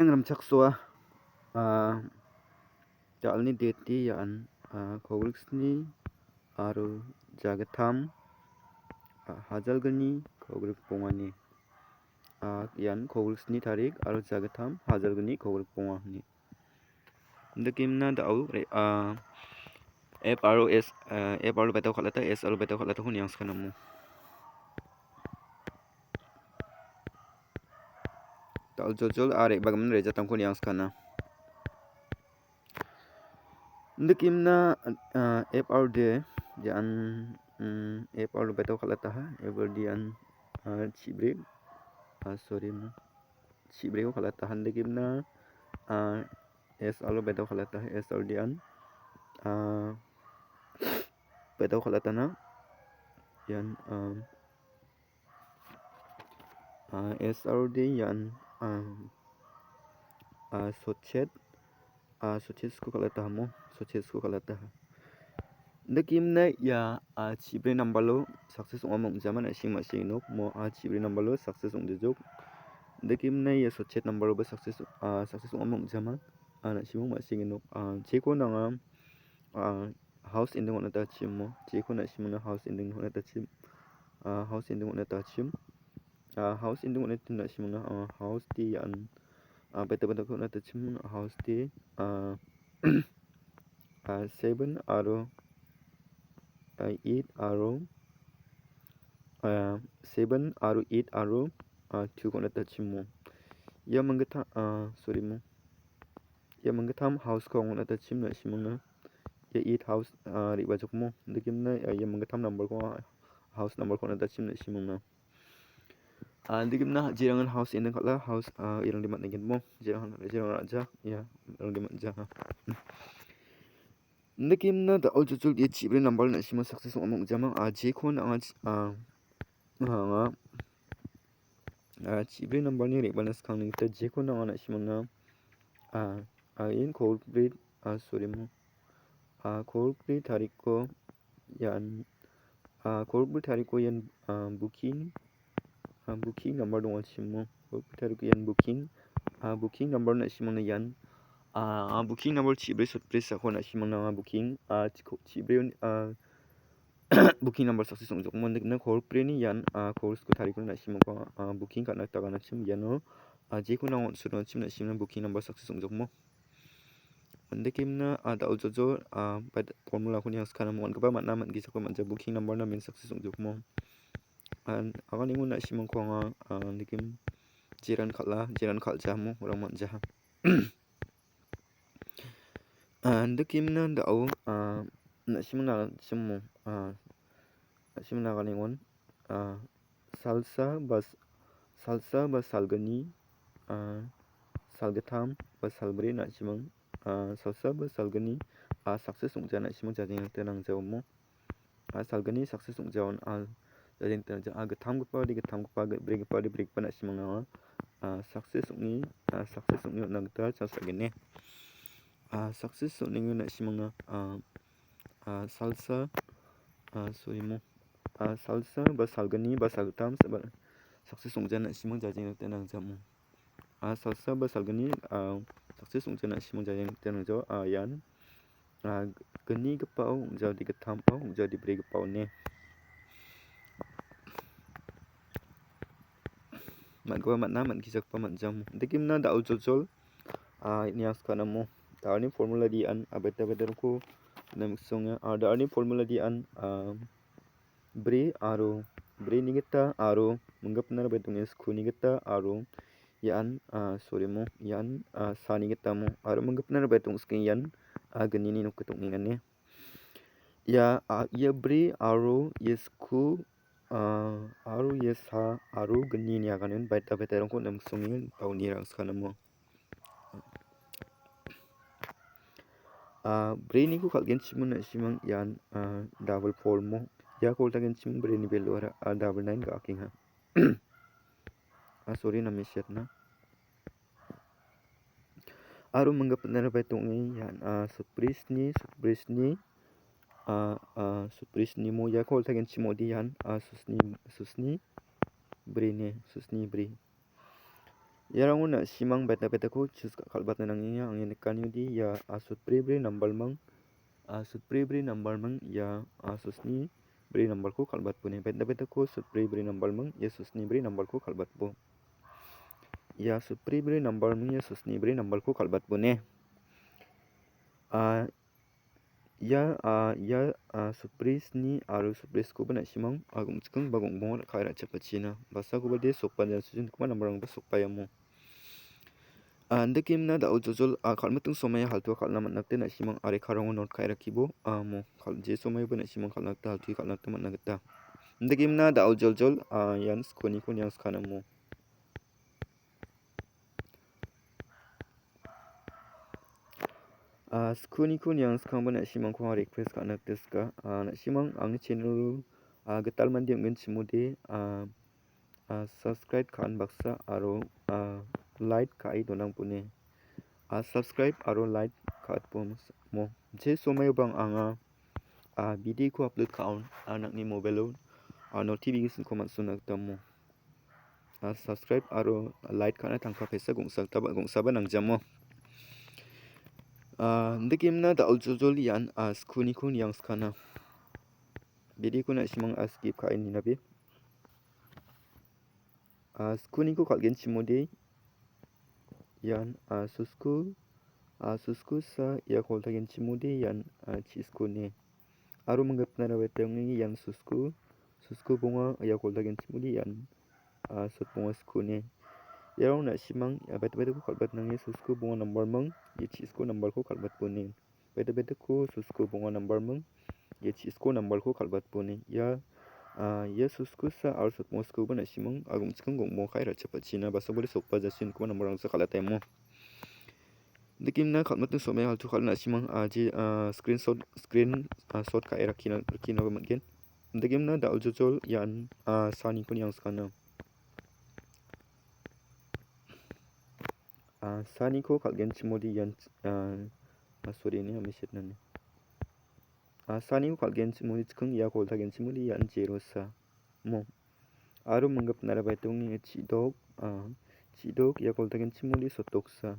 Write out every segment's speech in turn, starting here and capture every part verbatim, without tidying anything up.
Yang rimchaksoa, ah, da·alni date-i ian, ah, kogriksni aro jagittam, ah, hajalgni kogrikbongani. Ah, ian kogriksni tarik aro jagittam hajalgni kogrikbongani. Indakemna da·o re-, ah, F R O S, ah, F R O betao kal·ata, S R O betao kal·atako niangskana mo. Da·o joljol are·bagimin rejatangko niangskana. Indakemna, ah, F R D, ian, mm, F R D betao kal·ataha, F R D ian, ah, chibri, ah, sorry, mo. Chibriko kal·ataha, indakemna, ah, S R O betao kal·ataha, S R D ian, ah, betao kal·atana, ian, ah, ah, S R D ian, ah, ah, sotchet, ah, sotchetsko kal·ataha mo, sotchetsko kal·ataha. Indakemna ia, ah, chibri nambalo success ong·a ong·jama na·sing ma·sing nok mo, ah, chibri nambalo success ong·jajok. Indakemna ia sotchet nambaloba success, ah, success ong·a ong·jama, ah, na·simang ma·sing nok. Ah, jeko nanga, ah, house ending on·atachim mo, jeko na·simangna house ending on·atachim, ah, house ending on·atachim. Ah, house ending on·atachim na·simangna, ah, house-de ian, ah, beta betako on·atachim house-de, ah, ah, seven aro, ah, eight aro, ah, seven aro eight aro, ah, two-ko on·atachim mo. Ia manggita-, ah, sorry mo. Ia manggittam house-ko ong·atachim na·simangna. Ia eight house, ah, re·bajokmo. Indakemna, ah, ia manggittam number-ko, ah, house number-ko on·atachim na·simangna. Ah, indakemna jerangan house ending kal·a, house, ah, irangde man·engenmo. Jerangan, jerangan ra·ja, ia, irangde man·ja. Indakemna da·o joljol ia chibri number na·sima success ong·a ong·jama. Ah, jekon anga ch-, ah, anga, ah, chibri number-ni re·bana skangni gita jekon anga na·simangna, ah, ah, in kogrik, ah, sorry mo. Ah, kogrik tariko ian, ah, kogrik tariko ian, ah, booking, ah, booking number dongachimo. Kogrik tariko ian booking, ah, booking number na·simangna ian, ah, ah, booking number chibri sotbri sako na·simangna anga booking, ah, chiko-, chibri, ah, booking number success ong·jokmo. Indakemna kogrik brini ian, ah, kogrik tariko na·simangko, ah, booking ka·na gita ganachim iano, ah, jekon anga on·sotanachim na·simna booking number success ong·jokmo. Indakemna, ah, da·o jojo, ah, bad formula-ko niangskana mo on·gipa man·a man·gisako man·ja booking number-na main success ong·jokmo. An, aganengon na·simangko anga, ah, indakem jeran kal·a, jeran kal·jamo, orang man·ja. Ah, indakemna da·o, ah, na·simangna chimo, ah, na·simangna aganengon, ah, salsa ba s-, salsa ba salgni, ah, salgittam ba salbri na·simang, ah, salsa ba salgni, ah, success ong·ja na·simang jajeng rite nangjaomo. Ah, salgni success ong·jaon, ah, jajeng rite nangja, ah, gittamgipa de gittamgipa, ge-, brigipa de brigipa na·simang nanga, ah, success ong·e, ah, success ong·e on·na gita chance ra·gene. Ah, success on·enga na·simangna, ah, ah, salsa, ah, sorry mo. Ah, salsa ba salgni ba salgittam sa-, ba success ong·jana na·simang jajeng rite nangjamo. Ah, salsa ba salgni, ah, success ong·jana na·simang jajeng rite nangjao. Ah, ian, ah, gnigipao ong·jaode gittamo ong·jaode brigipao ine. Man·gipa man·a, man·gijagipa man·jamo. Indakemna da·o joljol, ah, niangskana mo. Da·alni formula-de an, ah, beta betarangko namiksonga. Ah, da·alni formula-de an, ah, bri aro brini gita aro minggipnara bai dong·e skuni gita aro ian, ah, sorry mo, ian, ah, sani gita mo aro minggipnara bai dong·sike ian, ah, gnini nok gita ong·engane. Ia, ah, ia bri aro ia sku, ah, aro ia sa aro gnini aganen baita baitarangko namiksonge ba·oni ra·angskana mo. Ah, briniko kal·genchimon na·simang ian, ah, double four mo. Iako oltagenchimon brini value-ara, ah, double nine ga·akenga. Ah, sorry, name siatna. Aro minggipnara bai tong·e ian, ah, sotbri sni, sotbri sni, ah, ah, sotbri sni mo iako oltagenchimode ian, ah, sosni, sosni bri ne, sosni bri. Iarango na·simang beta betako choose ka-, kal·batna nangenga. Angni nikanide ia, a, sotbri bri nambalming, a, sotbri bri nambalming ia, a, sosni bri nambalko kal·batbone. Beta betako sotbri bri nambalming ia sosni bri nambalko kal·batbo. Ia sotbri bri nambalming ia sosni bri nambalko kal·batbone. A, ia, a, ia, a, sotbri sni aro sotbri skoba na·simang, a, gongchiking ba gongbongo ra·e ra·chapachina. Basakobade sokbaja sujin kima nambarangba sokbaia mo. A, indakemna da·o joljol, a, kal·miting somai haltua kal·na man·a gita na·simang arekarango note ka·e rakkibo, a, mo. Kal-, je somaiba na·simang kal·na gita haltue kal·na gita man·a gita. Indakemna da·o joljol, a, ian skoniko niangskana mo. A, skoniko niangskangba na·simangko anga request ka·na gita sika. A, na·simang angni channel-o, a, gital mande ong·genchimode, a, a, subscribe ka·an baksa aro, a, like ka·e donangbone. A, subscribe aro like ka·atbo mo. Je somaio bang anga, a, video-ko upload ka·on, a, nangni mobile-o, a, notification-ko man·sona gita mo. A, subscribe aro like ka·na tangka paisa gongsa gitaba, gongsaba nangjamo. A, indakemna da·o joljol ian, a, skoniko niangskana. Video-ko na·simang, a, skip ka·e ninabe. A, skoniko kal·genchimode ian, a, sosko, a, sosko sa ia koltagenchimode ian, a, chiskone. Aro minggipnara baita ong·e ian sosko, sosko bonga ia koltagenchimode ian, a, sotbonga skone. Iarang na·simang, a, baita baitako kal·batnange sosko bonga nambarming ia chisko nambarko kal·batbone. Bete beteko sosko bonga nambarming ia chisko nambarko kal·batbone. Ia, a, ia sosko sa aro sotbonga skoba na·simang a gongchiking gongbonga ka·e ra·chapachina basakobade sokbaja sujin kima nambarangsa kal·ataimo. Indakemna kal·miting somai haltu kal·na na·simang, a, je, a, screenshot, screen, a, shot ka·e rakkina, rakkinaba man·gen. Indakemna da·o joljol ian, a, saniko niangskana. A, saniko kal·genchimode ian, a, a, sorry, ine ame setnani. A, saniko kal·genchimode chiking ia koltagenchimode ian zero sa mo. Aro minggipnara baita ong·e chi·dok, a, chi·dok ia koltagenchimode sotoksa.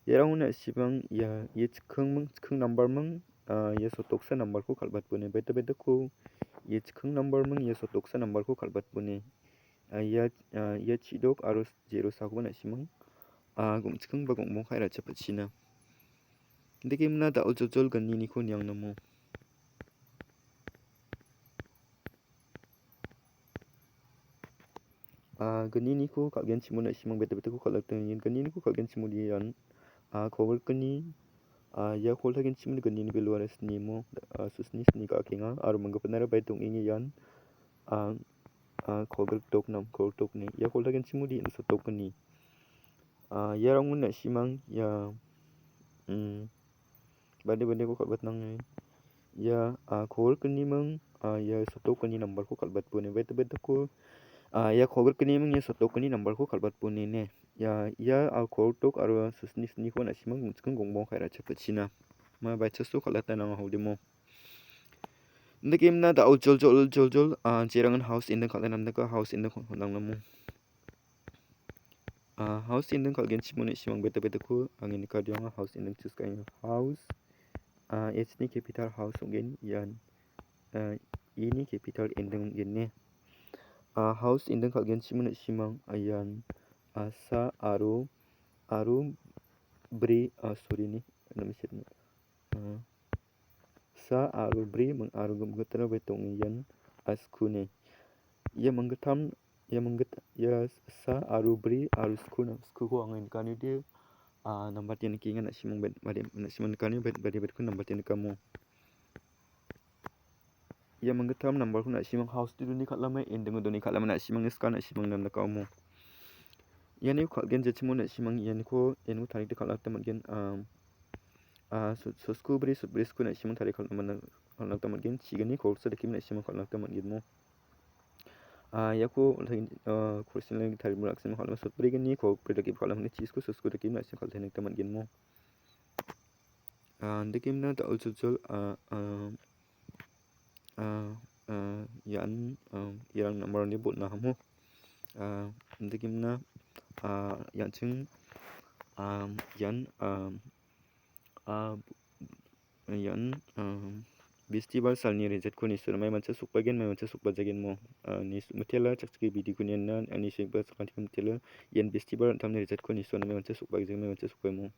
Iarangona na·simang ia, ia chiking ming, chiking nambarming, a, ia sotoksa nambarko kal·batbone. Baita baitako ia chiking nambarming ia sotoksa nambarko kal·batbone. A, ia, a, ia chi·dok aro zero sakoba na·simang, a, gongchiking ba gongbong ka·e ra·chapachina. Indakemna da·o joljol gniniko niangnamo. A, gniniko kal·genchimode na·simang bete beteko kal·atenggen. Gniniko kal·genchimode ian, a, kolgrik gni, a, ia koltagenchimode gnini value-ara snimo, a, sosni sni ka·akenga aro minggipnara baita ong·enga ian, a, a, kolgrik dok nam, kolgrik dok ni. Ia koltagenchimode ian sotokgni. A, iarangona na·simang ia, mm, bade badeko kal·batnange. Ia, a, kolgrik gniming, a, ia sotokgni nambarko kal·batbone. Bete beteko, a, ia kolgrik gniming ia sotokgni nambarko kal·batbone ine. Ia, ia, a, kolgrik dok aro sosni sniko na·simang gongchiking gongbong ka·e ra·chapachina. Ma baichaso kal·ata nang·a haudimo. Indakemna da·o joljol, joljol, a, jerangan house ending kal·e namdaka house ending kal-, kal-, nangnamo. A, house ending kal·genchimode na·simang bete beteko angni nikatio anga house ending choose ka·enga. House, a, H ni capital house ong·gen ian, a, E ni capital ending ong·gen ne. A, house ending kal·genchimode na·simang, a, ian, a, sa aro, aro bri, a, sorry ni, name set ni. A, sa aro bri ming-, aro gim-, gitara bai tong·enga ian a skune. Ia manggittam, ia manggit-, ia sa aro bri aro skuna, skuko anga nikanide, a, nambatien nikenga, na·simang bad-, bade, na·simang nikani bad-, bade, badeko nambatien nikamo. Ia manggittam nambarko na·simang house-o doni kal·amo, ending-o doni kal·amo, na·simang iska, na·simang namdakamo. Iani kal·gen jachimo na·simang ianiko, ianiko tarigde kal·na gita man·gen, am, a, so-, sosku bri, sotbri sku na·simang tarie kal·na man-, kal·na gita man·gen. Chigani kolsa dakeba na·simang kal·na gita man·gen mo. A, iako, a, kolsa dakeba kal·na, sotbrigni kolbri dakeba kal·na man·gen. Chisku sosku dakeba na·simang kal·na gita man·gen mo. A, indakemna da·o joljol, a, a, a, a, ian, a, iarang nambarangni botna hamo. A, indakemna ah, ian·ching, am, ian, am, ah, ian, am, Bestibar salni resultko niso namai mancha sokbagen, mai mancha sokbajagenmo. Ah, nis-, mitela chakchake videoko niana, ani sengba sakantikon mitela, ian Bestibar an·tamni resultko niso namai mancha sokbagen, mai mancha sokbaimo.